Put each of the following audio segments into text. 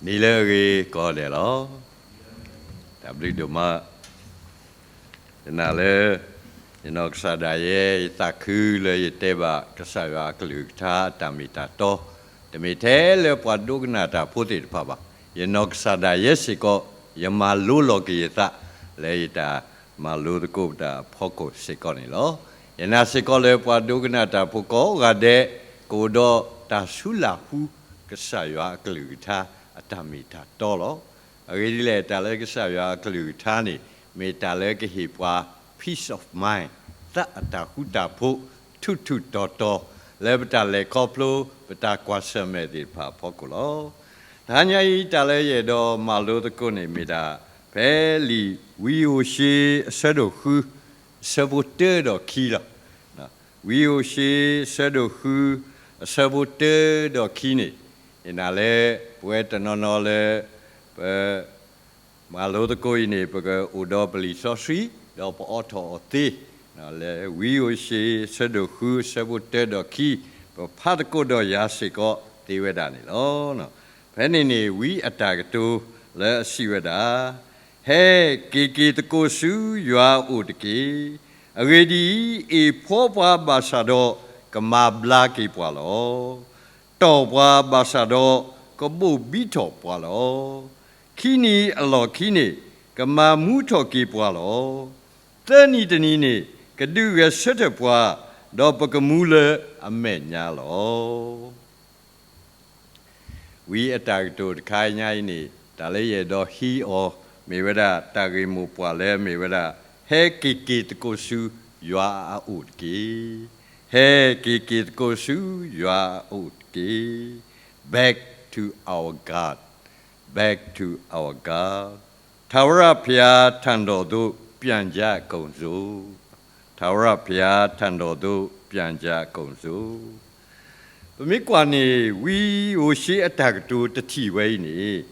နံၤလၢအဂ့ၤကိးဂၤဒဲးလီၤ. တၢ်ဘျုးဒိၣ်မး, ယနာ်လၢ ယနီၢ်ကစၢ်ဒၣ်ယဲ ယသးခုလၢယတဲဘၣ်ကစၢ်ယွၤအကလုၢ်ကထါအတၢ်မ့ၢ်တၢ်တီ, တမ့ၢ်ထဲလၢပှၤဒိကနၣ်တၢ်ဖိသ့ၣ်တဖၣ်ဘၣ်. ယနီၢ်ကစၢ်ဒၣ်ယဲစ့ၢ်ကီး ယမၤလိလီၤက့ၤယသး လၢယတၢ်မၤလိသကိးပတၢ်အဖီခိၣ်စ့ၢ်ကီးန့ၣ်လီၤ. ယနာ်စ့ၢ်ကီးလၢပှၤဒိကနၣ်တၢ်ဖိကိးဂၤဒဲး ကအိၣ်ဒီးတၢ်ဆူးလၢ်ဟူ ကစၢ်ယွၤအကလုၢ်ကထါအတၢ်မ့ၢ်တၢ်တီလီၤ. အဂ့ၢ်ဒ်လဲၣ်, တၢ်လၢကစၢ်ယွၤအကလုၢ်ကထါန့ၣ် မ့ၢ်တၢ်လၢကဟ့ၣ်ပှၤ peace of mind, သးအတၢ်ဃူတၢ်ဖိး ထူၣ်ထူၣ်တီၤတီၤ လၢပတၢ်လဲၤခီဖျိ ပတၢ်ကွၢ်ဆၢၣ်မဲာ်သ့ၣ်တဖၣ်အဖီခိၣ်လီၤ. တဟါညါအံၤ တၢ်လၢယအဲၣ်ဒိးမၤလိသကိးန့ၣ်မ့ၢ်ဒၣ် ဖဲလံာ်ဝံဧိၤၡ့အဆၢဒိၣ်ဃု အဆၢဖိတၢဒီးခံလီၤ. ဝံဧိၤၡ့အဆၢဒိၣ်ဃု အဆၢဖိတၢဒီးခံန့ၣ်, ယနာ်လၢ ပဝဲတနီၤနီၤလၢ ပ မၤလိသကိးအံၤန့ၣ် ပကအိၣ်ဒီးပလံာ်စီဆှံ ဒီးပအိးထီၣ်အီၤသ့, လၢဝံဧိၤၡ့အဆၢဒိၣ်ဃု အဆၢဖိတၢဒီးခံ, ပဖးသကိးဒီးယၤစ့ၢ်ကီးသ့ဝဲဒၣ်န့ၣ်လီၤ. ဖဲန့ၣ်န့ၣ် ဝံအတၢ်ကတိၤလၢအစံးဝဲဒၣ်, ဟဲက့ၤက့ၤသကိးဆူယွၤအအိၣ်တက့ၢ်. အဂ့ၢ်ဒ်အံၤ, အ့ၣ်ဖှီပှၤဘၣ်ဆၣ်ဒီး ကမၤဘျါက့ၤပှၤလီၤ. တီၢ်ပှၤဘၣ်ဆၣ်ဒီး ကဘိၣ်ဘံထီၣ်ပှၤလီၤ. ခံနံၤအလီၢ်ခံန့ၣ် ကမၤမူထီၣ်က့ၤပှၤလီၤ. သၢနံၤတနံၤန့ၣ် ကဒုးဂဲၤဆၢထၢၣ်ပှၤ, ဒီးပကမူလၢအမဲာ်ညါလီၤ. ဝံအတၢ်ကတိၤတခါညါအံၤန့ၣ် တၢ်လၢယအဲၣ်ဒိးဟံးအီၤ မ့ၢ်ဝဲဒၣ်တၢ်ဂ့ၢ်မိၢ်ပှၢ်လၢအမ့ၢ်ဝဲဒၣ် ဟဲက့ၤက့ၤသကိးဆူယွၤအအိၣ်တက့ၢ်. ဟဲက့ၤက့ၤသကိးဆူယွၤအအိၣ်တက့ၢ်. Back to our God, back to our God. ထာဝရဘုရားထံတော်သို့ ပြန်ကြကုန်စို့. ထာဝရဘုရားထံတော်သို့ ပြန်ကြကုန်စို့. ပမ့ၢ်ကွၢ်န့ၣ် ဝံဧိၤၡ့အတၢ်ကတိၤတထံၣ်ဝဲအံၤန့ၣ်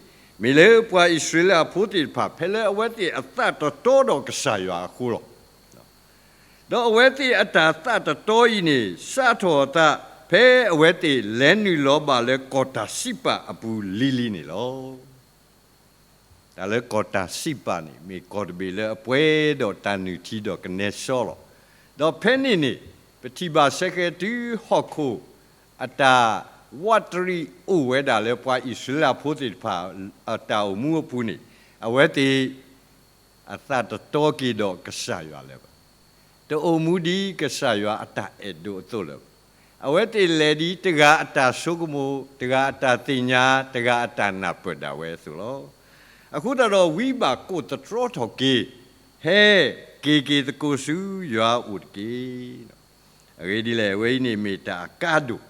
မ့ၢ်လၢပှၤအံၣ်စရ့လးဖိသ့ၣ်တဖၣ် ဖဲလၢအဝဲသ့ၣ်အသးတတီဒီးကစၢ်ယွၤအဃိလီၤ. ဒီးအဝဲသ့ၣ်အတၢ်သးတတီအံၤန့ၣ် စးထီၣ်အသး ဖဲအဝဲသ့ၣ်လဲၤနုာ်လီၤဘၣ်လၢကီၢ်တၢ်စံးပာ်အပူၤလံၤလံၤန့ၣ်လီၤ. တၢ်လၢကီၢ်တၢ်စံးပာ်န့ၣ် မ့ၢ်ကီၢ်တဘ့ၣ်လၢအပှဲၤဒီးတၢ်နုၢ်ထံဒီးကနဲစီလီၤ. ဒီးဖဲန့ၣ်န့ၣ် ပထံၣ်ဘၣ်ဆၢကဲၤတုၤဟီၣ်ခိၣ် အတၢ်ဝးတရံးအိၣ်ဝဲဒၣ်လၢပှၤအံၣ်စရ့လးဖိသ့ၣ်တဖၣ် အတၢ်အိၣ်မူအပူၤန့ၣ် အဝဲသ့ၣ် အသးတတီက့ၤဒီးကစၢ်ယွၤလၢၤဘၣ်. တအိၣ်မူဒ်ကစၢ်ယွၤအတၢ်အဲၣ်ဒိးအသိးလၢၤဘၣ်. အဝဲသ့ၣ်လဲၤဒ်တဂၤအတၢ်ဆိကမိၣ်, တဂၤအတၢ်သ့ၣ်ညါ, တဂၤအတၢ်နၢ်ပၢၢ်ဒၣ်ဝဲအသိးလီၤ. အဃိသတးဒီးဝံဘၣ်ကိးသတြီထီၣ်က့ၤ, ဟဲက့ၤက့ၤသကိးဆူယွၤအအိၣ်တက့ၢ်. အဂ့ၢ်ဒ်လဲၣ်, အဝဲအံၤန့ၣ်မ့ၢ်တၢ်အကါဒိၣ်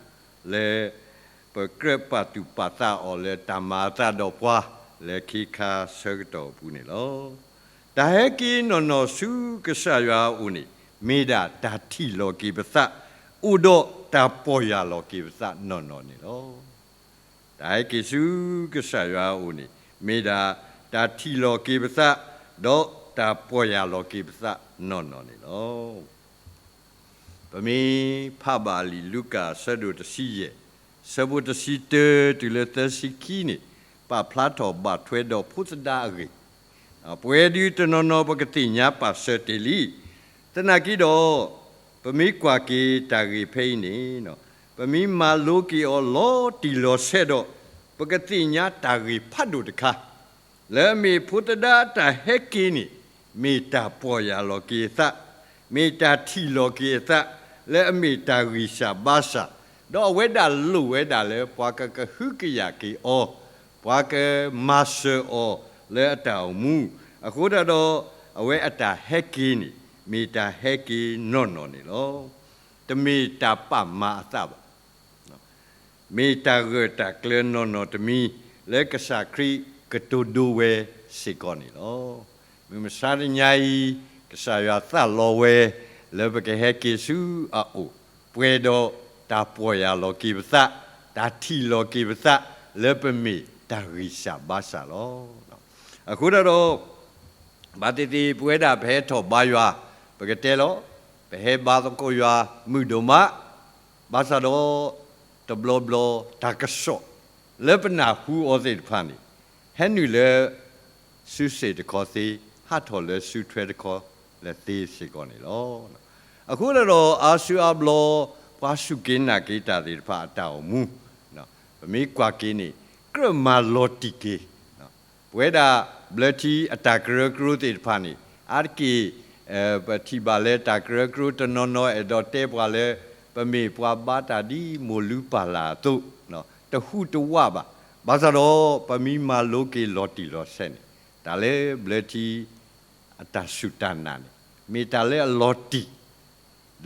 လၢ ပကြၢးပာ်သူၣ်ပာ်သးအီၤလၢတၢ်မၤအသးဒီးပှၤလၢခ့ခါဆၢကတီၢ်အပူၤန့ၣ်လီၤ. တၢ်ဟဲက့ၤနီၢ်နီၢ်ဆူကစၢ်ယွၤအအိၣ်န့ၣ် မ့ၢ်ဒၣ်တၢ်ထံၣ်လီၤက့ၤပသး, အိၣ်ဒီးတၢ်ပီၢ်ယၢ်လီၤက့ၤပသးနီၢ်နီၢ်န့ၣ်လီၤ. တၢ်ဟဲက့ၤဆူကစၢ်ယွၤအအိၣ်န့ၣ် မ့ၢ်ဒၣ်တၢ်ထံၣ်လီၤက့ၤပသး, ဒီးတၢ်ပီၢ်ယၢ်လီၤက့ၤပသးနီၢ်နီၢ်န့ၣ်လီၤ. ပမ့ၢ်ဖးဘၣ်လံာ်လူၤကၣ်အဆၢဒိၣ်တဆံယဲၢ်, ဆၢဖိတဆံတၢတုၤလၢသၢဆံခံန့ၣ် ပာ်ဖျါထီၣ်ဘၣ်ထွဲဒီးဖိသဒါအဂ့ၢ်, ပဝဲဒုးတနီၤနီၤပကသ့ၣ်ညါပာ်စၢၤတ့ၢ်လံ. သနာ်က့ဒီး ပမ့ၢ်ကွၢ်က့ၤတၢ်ဂ့ၢ်ဖဲအံၤန့ၣ် ပမ့ၢ်မၤလိက့ၤအီၤလီၤတံၢ်လီၤဆဲးဒီး ပကသ့ၣ်ညါတၢ်ဂ့ၢ်ဖးဒိၣ်တခါ လၢအမ့ၢ်ဖိသဒါတၢ်ဟဲက့ၤန့ၣ် မ့ၢ်တၢ်ပီၢ်ယၢ်လီၤက့ၤအသး, မ့ၢ်တၢ်ထံၣ်လီၤက့ၤအသး လၢအမ့ၢ်တၢ်ဂံၢ်စၢ်ဘါစၢ်, ဒီးအဝဲဒၣ်လိၣ်ဝဲဒၣ်လၢပှၤကကဟုကယာ်က့ၤအီၤ, ပှၤကမၤစၢၤအီၤလၢအတၢ်အိၣ်မူ, အဃိသတးဒီး အဝဲအတၢ်ဟဲက့ၤန့ၣ် မ့ၢ်တၢ်ဟဲက့ၤနီၢ်နီၢ်န့ၣ်လီၤ. တမ့ၢ်တၢ်ပာ်မၤအသးဘၣ်. မ့ၢ်တၢ်ဂၢၢ်တၢ်ကျၢၤနီၢ်နီၢ်တမံၤ လၢကစၢ်ခရံာ်ကတိၤဒိဝဲစ့ၢ်ကီးန့ၣ်လီၤ. မုၢ်မဆါတနံၤအံၤ ကစၢ်ယွၤသးလီဝဲ လၢပကဟဲက့ၤဆူအအိၣ် ပှဲၤဒီးတၢ်ပီၢ်ယၢ်လီၤက့ၤပသး, တၢ်ထံၣ်လီၤက့ၤပသး လၢပမ့ၢ်တၢ်ဂံၢ်စၢ်ဘါစၢ်လီၤ. အဃိသတးဒီး ဘၣ်သ့ၣ်သ့ၣ်ပဝဲဒၣ်ပဟဲထီၣ်ဘါယွၤ ပကတဲလီၤ, ပဟဲဘါသကိးယွၤမုာ်ဒိၣ်မး, ဘၣ်ဆၣ်ဒီး တဘျီဘျီတၢ်ကစီၣ်လၢပနၢ်ဟူအီၤသ့ၣ်တဖၣ်န့ၣ် ဟဲနုာ်လၢစုစ့ၣ်တခီသ့, ဟးထီၣ်လၢစုထွဲတခီလၢသ့စ့ၢ်ကီးန့ၣ်လီၤ. အဃိသတးဒီး အါစုအါဘျီ ပှၤစူၢ်က့ၤနာ်က့ၤတၢ်သ့ၣ်တဖၣ်အတၢ်အိၣ်မူ, ပမ့ၢ်ကွၢ်က့ၤန့ၣ် ကြၢးမၤလီၤတံၢ်က့ၤ ပဝဲဒၣ်ဘျၢထံအတၢ်ကရၢကရိသ့ၣ်တဖၣ်န့ၣ် အါတက့ၢ် ပထံၣ်ဘၣ်လၢတၢ်ကရၢကရိတနီၤနီၤအဲၣ်ဒိးတဲပှၤလၢ ပမ့ၢ်ပှၤဘါတၢ်ဒ်မိၢ်လုၢ်ပၢ်လၢ်အသိး, တဟူးတဝးဘၣ်. ဘၣ်ဆၣ်ဒီး ပမ့ၢ်မၤလိက့ၤလီၤတံၢ်လီၤဆဲးန့ၣ် တၢ်လၢဘျၢထံအတၢ်စူၢ်တၢ်နာ်န့ၣ် မ့ၢ်တၢ်လၢအလီၤတံၢ်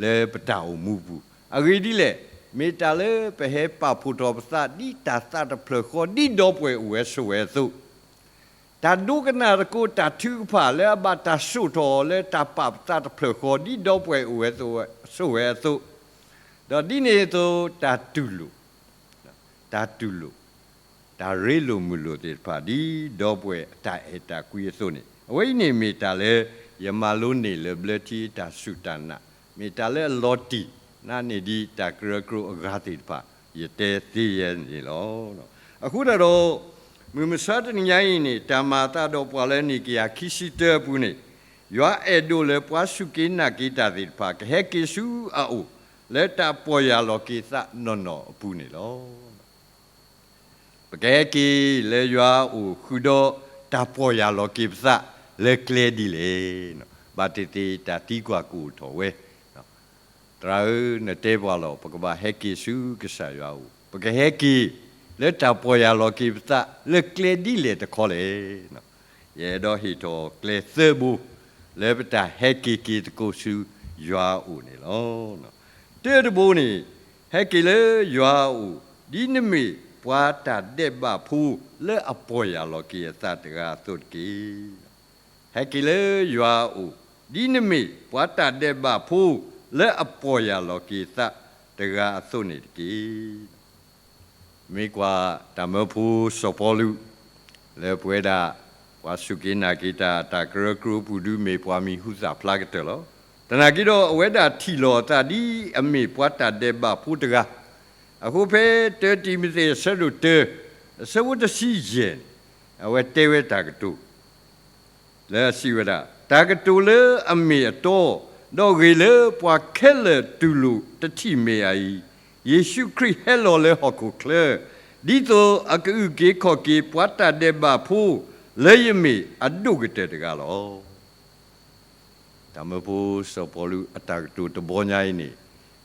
လၢပတၢ်အိၣ်မူပူၤ. အဂ့ၢ်ဒ်လဲၣ်, မ့ၢ်တၢ်လၢပဟဲပာ်ဖှိၣ်ထီၣ်ပသး ဒ်တၢ်သးတဖျၢၣ်ဃီ ဒ်ဒီပုၢ်ဝဲၢ်အိၣ်ဝဲဆိးဝဲအသိး, တၢ်ဒိကနၣ်သကိးတၢ်ထုကဖၣ် လၢအဘၣ်တၢ်စိာ်ထီၣ်အီၤလၢတၢ်ပာ်ပသးတဖျၢၣ်ဃီ ဒ်ဒီပုၢ်ဝဲၢ်အိၣ်ဝဲဆိးဝဲအသိး, ဒီးဒ်န့ၣ်အသိး တၢ်တူၢ်လိာ် တၢ်တူၢ်လိာ် တၢ်ရ့လိာ်မုာ်လိာ်သ့ၣ်တဖၣ် ဒ်ဒီပုၢ်ဝဲၢ်အတၢ်အဲၣ်တၢ်ကွံအသိးန့ၣ်, အဝဲအံၤန့ၣ်မ့ၢ်တၢ်လၢ ယမၤလိန့ၢ်လၢဘျၢထံတၢ်စူၢ်တၢ်နာ်, မ့ၢ်တၢ်လၢအလီၤတံၢ် နန့ၢ်ဒံးတၢ်ကရၢကရိအဂၤသ့ၣ်တဖၣ် ယတဲသ့ယဲန့ၣ်လီၤ. အဃိသတးဒီး မုၢ်မဆါတနံၤညါအံၤန့ၣ် တၢ်မၤအသးဒီးပှၤလၢနံၣ်ကယၤခံဆံတၢအပူၤန့ၣ်, ယွၤအဲၣ်ဒိးလၢပှၤစူၢ်က့ၤနာ်က့ၤတၢ်သ့ၣ်တဖၣ် ကဟဲက့ၤဆူအအိၣ် လၢတၢ်ပီၢ်ယၢ်လီၤက့ၤသးနီၢ်နီၢ်အပူၤန့ၣ်လီၤ. ပကဟဲက့ၤလၢယွၤအအိၣ်ဃုာ်ဒီးတၢ်ပီၢ်ယၢ်လီၤက့ၤပသးလၢကျဲဒ်လဲၣ်. ဘၣ်သ့ၣ်သ့ၣ်တၢ်သံကွၢ်ကအိၣ်ထီၣ်ဝဲ, သရၣ်ဧၢ, နတဲပှၤလီၤ ပကဘၣ်ဟဲက့ၤဆူကစၢ်ယွၤအအိၣ်, ပကဟဲက့ၤလၢတၢ်ပီၢ်ယၢ်လီၤက့ၤပသးလၢကျဲဒ်လဲၣ်တခီလဲၣ်. ယအဲၣ်ဒိးဟ့ၣ်ထီၣ်ကျဲသၢဘိ လၢပတၢ်ဟဲက့ၤက့ၤသကိးဆူယွၤအအိၣ်န့ၣ်လီၤ. တၢတဘိန့ၣ်, ဟဲက့ၤလၢယွၤအအိၣ် ဒ်နမ့ၢ်ပှၤတၢ်ဒဲးဘးဖိလၢအပီၢ်ယၢ်လီၤက့ၤအသးတဂၤအသိးတက့ၢ်. ဟဲက့ၤလၢယွၤအအိၣ် ဒ်နမ့ၢ်ပှၤတၢ်ဒဲးဘးဖိလၢအပီၢ်ယၢ်လီၤက့ၤအသးတဂၤအသိးန့ၣ်တက့ၢ်. မ့ၢ်ကွၢ်တၢ်မၢဖိစီၤပီလူး လၢပဝဲဒၣ် ပှၤစူၢ်က့ၤနာ်က့ၤတၢ်အတၢ်ကရၢကရိပူၤဒု မ့ၢ်ပှၤမံၤဟူသၣ်ဖျါကတၢၢ်လီၤ. သနာ်က့ဒီး အဝဲဒၣ်ထံၣ်လီၤအသးဒ်အမ့ၢ်ပှၤတၢ်ဒဲးဘးဖိတဂၤ, အဃိဖဲတၢတံၤမသ့းအဆၢဒိၣ်တၢ အဆၢဖိတဆံယဲၢ်န့ၣ် အဝဲတဲဝဲတၢ်ကတိၤ လၢအစံးဝဲဒၣ်, တၢ်ကတိၤလၢအမ့ၢ်အတီ, ဒီးဂ့ၤလၢပှၤခဲလၢာ်တူၢ်လိာ်တထံၣ်မ့ၢ်အအံၤ, ယ့ၣ်ၡူးခရံာ်ဟဲလီၤလၢဟီၣ်ခိၣ်ချၢ, ဒ်သိးအကအုၣ်က့ၤခီၣ်က့ၤပှၤတၢ်ဒဲးဘးဖိ လၢယမ့ၢ်အဒိၣ်ကတၢၢ်တဂၤလီၤ. တၢ်မၢဖိစီၤပီလူးအတၢ်ကတိၤတဘီညါအံၤန့ၣ်,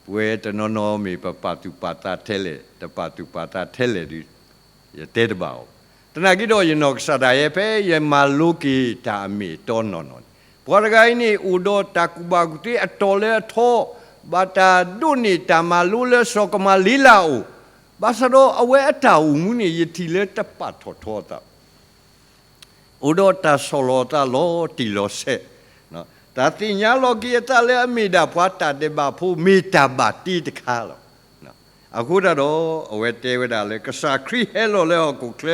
ပဝဲတနီၤနီၤမ့ၢ်ပပာ်သူၣ်ပာ်သးထဲလဲၣ် တပာ်သူၣ်ပာ်သးထဲလဲၣ်ဒီး ယတဲတဘၣ်အီၤ, သနာ်က့ဒီး ယနီၢ်ကစၢ်ဒၣ်ယဲ ဖဲယမၤလိက့ၤတၢ်အမ့ၢ်အတီနီၢ်နီၢ်န့ၣ်, ပှၤတဂၤအံၤန့ၣ် အိၣ်ဒီးတၢ်ကူၣ်ဘၣ်ကူၣ်သ့အတီၤလၢအထီ, ဘၣ်တၢ်ဒိးန့ၢ်တၢ်မၤလိလၢစီၤကမၤလ့လးအအိၣ်, ဘၣ်ဆၣ်ဒီးအဝဲအတၢ်အိၣ်မူန့ၣ် ယထံၣ်လၢတပာ်ထီၣ်ထီအသး အိၣ်ဒီးတၢ်ဆီၣ်လီၤအသးလီၤတံၢ်လီၤဆဲး, တၢ်သ့ၣ်ညါလီၤက့ၤအသးလၢအမ့ၢ်ဒၣ်ပှၤတၢ်ဒဲးဘးဖိ မ့ၢ်တၢ်ဘၣ်တ့တခါလီၤ. အဃိသတးဒီး အဝဲတဲဝဲဒၣ်လၢ ကစၢ်ခရံာ်ဟဲလီၤလၢဟီၣ်ခိၣ်ချ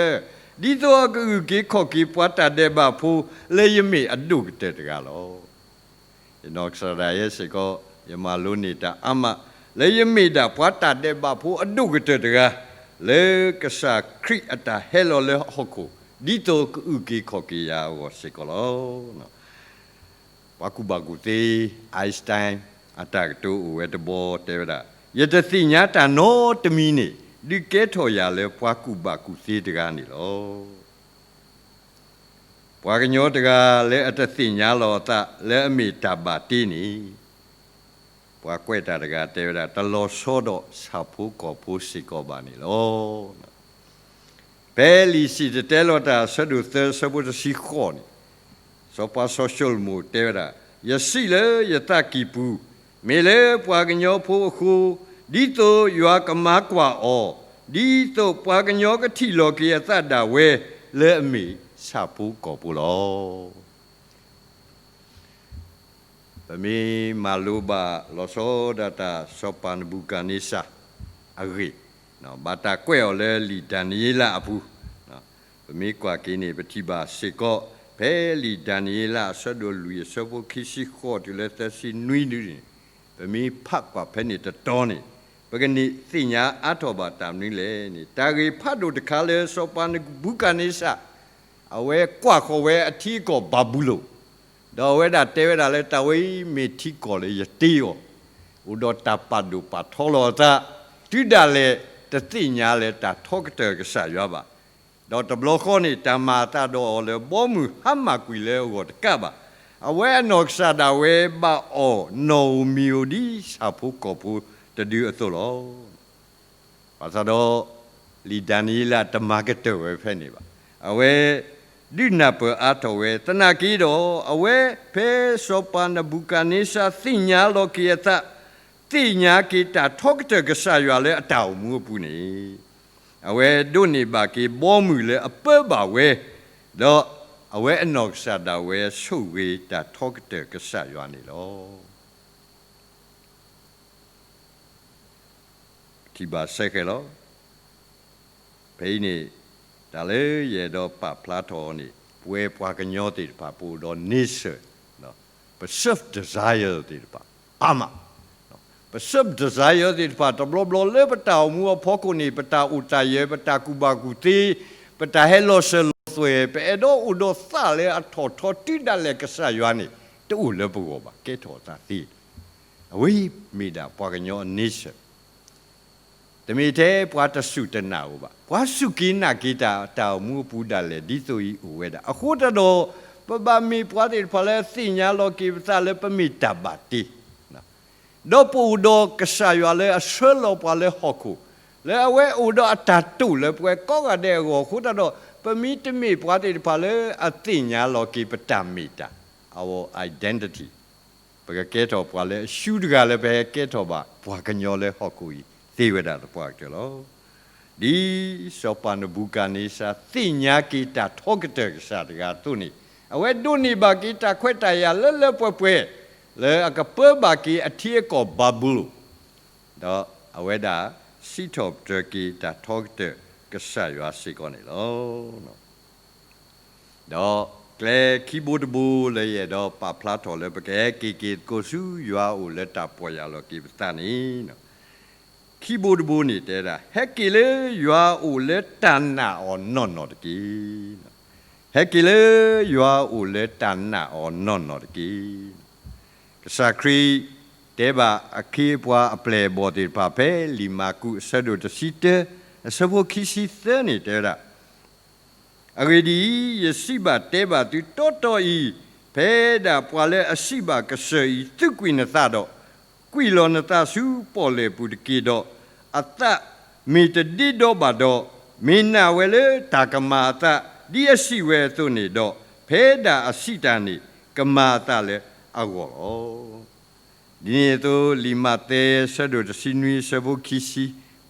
ၢ, ဒ်သိးအကအုၣ်က့ၤခီၣ်က့ၤပှၤတၢ်ဒဲးဘးဖိ လၢယမ့ၢ်အဒိၣ်ကတၢၢ်တဂၤလီၤ. ယနီၢ်ကစၢ်ဒၣ်ယဲစ့ၢ်ကီး ယမၤလိန့ၢ်တၢ်အါမး လၢယမ့ၢ်ဒၣ်ပှၤတၢ်ဒဲးဘးဖိအဒိၣ်ကတၢၢ်တဂၤ လၢကစၢ်ခရံာ်အတၢ်ဟဲလီၤလၢဟီၣ်ခိၣ် ဒ်သိးကအုၣ်က့ၤခီၣ်က့ၤယၤအဂီၢ်စ့ၢ်ကီးလီၤ. ပှၤကူၣ်ဘၣ်ကူၣ်သ့ Einstein အတၢ်ကတိၤအိၣ်ဝဲတဘီတဲဝဲဒၣ်, ယတသ့ၣ်ညါတၢ်နီတမံၤန့ၣ် ဒုးကဲထီၣ်ယၤလၢပှၤကူၣ်ဘၣ်ကူၣ်သ့တဂၤန့ၣ်လီၤ. ပှၤကညီတဂၤလၢအတသ့ၣ်ညါလီၤအသးလၢအမ့ၢ်တၢ်ဘၣ်တ့န့ၣ်, ပှၤကွဲးတၢ်တဂၤတဲဝဲဒၣ် တလီၤဆီဒီးဆၣ်ဖိကီၢ်ဖိစ့ၢ်ကီးဘၣ်န့ၣ်လီၤ. ဖဲလံာ်စံၣ်တဲၤတဲလီၤတၢ်အဆၢဒိၣ်သၢအဆၢဖိတဆံဃိးန့ၣ်, စီၤပၤစီၤၡလိၤမိၣ်တဲဝဲဒၣ်, ယစံးလၢယသးကံၢ်ပူၤ, မ့ၢ်လၢပှၤကညီဖိအဃိ, ဒ်သိးယွၤကမၤကွၢ်အီၤ, ဒ်သိးပှၤကညီကထံၣ်လီၤက့ၤအသးဒၣ်ဝဲ လၢအမ့ၢ်ဆၣ်ဖိကီၢ်ဖိလီၤ. ပမ့ၢ်မၤလိဘၣ်လီၤဆီဒၣ်တၢ်စီၤပၤနဘူၤခၣ်န့စၢ်အဂ့ၢ်, ဘၣ်တၢ်ကွဲးအီၤလၢလံာ်ဒၤနံးယ့လးအပူၤ, ပမ့ၢ်ကွၢ်က့ၤန့ၣ် ပထံၣ်ဘၣ်စ့ၢ်ကီး ဖဲလံာ်ဒၤနံးယ့လးအဆၢဒိၣ်လွံၢ်အဆၢဖိခံဆံဃိးတုၤလၢသၢဆံနွံဒုန့ၣ်, ပမ့ၢ်ဖးကွၢ်ဖဲန့ၣ်တတီၤန့ၣ်, ပကန့ၢ်သ့ၣ်ညါအါထီၣ်ဘၣ်တၢ်မနုၤလဲၣ်န့ၣ်, တၢ်ဂ့ၢ်ဖးဒိၣ်တခါလၢစီၤပၤနဘူၤခၣ်န့စၢ် အဝဲကွၢ်ဃီၤဝဲအထံအကီၢ်ဘၤဘူလိၣ်, ဒီးအဝဲဒၣ်တဲဝဲဒၣ်လၢ တၢ်ဝဲအံၤမ့ၢ်ထံကီၢ်လၢယတ့အီၤ, အိၣ်ဒီးတၢ်ပာ်ဒိၣ်ပာ်ထီလီၤအသး, တုၤဒၣ်လဲာ်တသ့ၣ်ညါလၢတၢ်ထီကတၢၢ်ကစၢ်ယွၤဘၣ်. ဒီးတဘျီဃီန့ၣ် တၢ်မၤအသးဒီးအီၤလၢဘီမုၢ်ဟါမၢ်ကွံာ်လၢအဂီၢ်တကးဘၣ်. အဝဲအနီၢ်ကစၢ်ဒၣ်ဝဲဘၣ်အီၣ်နီၣ်ဧိၤမံၤဧိၤဒ်ဆၣ်ဖိကီၢ်ဖိတဒုအသိးလီၤ. ဘၣ်ဆၣ်ဒီး လံာ်ဒၤနံးယ့လးတမၤကတၢၢ်ဝဲဖဲန့ၣ်ဘၣ်. အဝဲဒုးနၢ်ပၢၢ်အါထီၣ်ဝဲ, သနာ်က့ဒီး အဝဲဖဲစီၤပၤနဘူၤခၣ်န့စၢ်သ့ၣ်ညါလီၤက့ၤအသး, သ့ၣ်ညါက့ၤတၢ်ထီကတၢၢ်ကစၢ်ယွၤလၢအတၢ်အိၣ်မူအပူၤန့ၣ်, အဝဲဒိးန့ၢ်ဘၣ်က့ၤဘီမုၢ်လၢအပၢဘၣ်ဝဲ, ဒီးအဝဲအနီၢ်ကစၢ်ဒၣ်ဝဲဆိၣ်ဂ့ၤတၢ်ထီကတၢၢ်ကစၢ်ယွၤန့ၣ်လီၤ. ထံၣ်ဘၣ်စဲဃဲးလီၤ. ဖဲအံၤန့ၣ် တၢ်လၢယအဲၣ်ဒိးပာ်ဖျါထီၣ်အီၤန့ၣ် ပဝဲပှၤကညီသ့ၣ်တဖၣ် ပအိၣ်ဒီး nature, ပ self desire သ့ၣ်တဖၣ် အါမး, ပ self desire သ့ၣ်တဖၣ် တဘျီဘျီလၢပတၢ်အိၣ်မူအဖီခိၣ်န့ၣ် ပတၢ်အိၣ်တၢ်ယၢၤ ပတၢ်ကူၣ်ဘၣ်ကူၣ်သ့ ပတၢ်ဟဲလီၤစၢၤလီၤသွဲၣ် ပအဲၣ်ဒိးအိၣ်ဒီးသးလၢအထီၣ်ထီတုၤဒၣ်လဲာ်ကစၢ်ယွၤန့ၣ် တအိၣ်လၢပဂီၢ်ဘၣ် ကဲထီၣ်အသးသ့. အဝဲမ့ၢ်ဒၣ်ပှၤကညီအ nature တမ့ၢ်ထဲပှၤတစူၢ်တနာ်ဧိၤဘၣ်. ပှၤစူၢ်က့ၤနာ်က့ၤတၢ် တၢ်အိၣ်မူအပူၤဒၣ်လဲာ် ဒ်သိးအံၤအိၣ်ဝဲဒၣ်. အဃိသတးဒီး ပဘၣ်မ့ၢ်ပှၤသ့ၣ်တဖၣ်လၢသ့ၣ်ညါလီၤက့ၤပသးလၢပမ့ၢ်တၢ်ဘၣ်တ့, ဒီးပအိၣ်ဒီးကစၢ်ယွၤလၢအဆှၢလီၤပှၤလၢဟီၣ်ခိၣ်, လၢအဝဲအိၣ်ဒီးအတၢ်တိာ်လၢပဝဲကိးဂၤဒဲးအဂီၢ်အဃိသတးဒီး ပမ့ၢ်တမ့ၢ်ပှၤသ့ၣ်တဖၣ်လၢအသ့ၣ်ညါလီၤက့ၤပတၢ်မ့ၢ်တၢ်, our identity ပကကဲထီၣ်ပှၤလၢအရှုံးတဂၤလၢပဟဲကဲထီၣ်ဘၣ်ပှၤကညီလၢဟီၣ်ခိၣ်အံၤ သ့ဝဲဒၣ်သပှၢ်ကတၢၢ်လီၤ. ဒ်စီၤပၤနဘူၤခၣ်န့စၢ် သ့ၣ်ညါက့ၤတၢ်ထီကတၢၢ်ကစၢ်တဂၤအသိးန့ၣ်, အဝဲဒိးန့ၢ်ဘၣ်က့ၤတၢ်ခွဲးတၢ်ယာ်လၢလၢပှဲၤပှဲၤ လၢအကပၢဘၣ်က့ၤအထံအကီၢ်ဘၤဘူလိၣ်, ဒီးအဝဲဒၣ်စံးထီၣ်ပတြၢၤက့ၤတၢ်ထီကတၢၢ်ကစၢ်ယွၤစ့ၢ်ကီးန့ၣ်လီၤ. ဒီးကျဲခံဘိတဘိလၢယအဲၣ်ဒိးပာ်ဖျါထီၣ်လၢပကဟဲက့ၤက့ၤသကိးဆူယွၤအအိၣ်လၢတၢ်ပီၢ်ယၢ်လီၤက့ၤပသးန့ၣ်, ခံဘိတဘိန့ၣ်တဲဒၣ် ဟဲက့ၤလၢယွၤအအိၣ်လၢတၢ်နာ်အီၤနီၢ်နီၢ်တက့ၢ်. ဟဲက့ၤလၢယွၤအအိၣ်လၢတၢ်နာ်အီၤနီၢ်နီၢ်တက့ၢ်. ကစၢ်ခရံာ်တဲဘၣ်အခ့အပှၤအပျဲၢ်အဘီၣ်သ့ၣ်တဖၣ် ဖဲလံာ်မၢ်ကူးအဆၢဒိၣ်တဆံတၢ အဆၢဖိခံဆံသၢန့ၣ်တဲဝဲဒၣ်, အဂ့ၢ်ဒ်အံၤ, ယစံးဘၣ်တဲဘၣ်သုတီတီအံၤ, ဖဲဒၣ်ပှၤလၢအစံးဘၣ်ကစၢၢ်အံၤ သုးကွံာ်နသးဒီး, ကွံာ်လီၤနသးဆူပီၣ်လဲၣ်ပူၤတက့ၢ်ဒီး, အသးမ့ၢ်တဒ့ဒီဘၣ်ဒီး, မ့ၢ်နာ်ဝဲလၢတၢ်ကမၤအသး ဒ်အစံးဝဲအသိးန့ၣ်ဒီး, ဖဲဒၣ်အစံးတၢ်န့ၣ် ကမၤအသးလၢအဂီၢ်လီၤ. ဒ်န့ၣ်အသိး လံာ်မးသဲ အဆၢဒိၣ်တဆံနွံ အဆၢဖိခံဆံ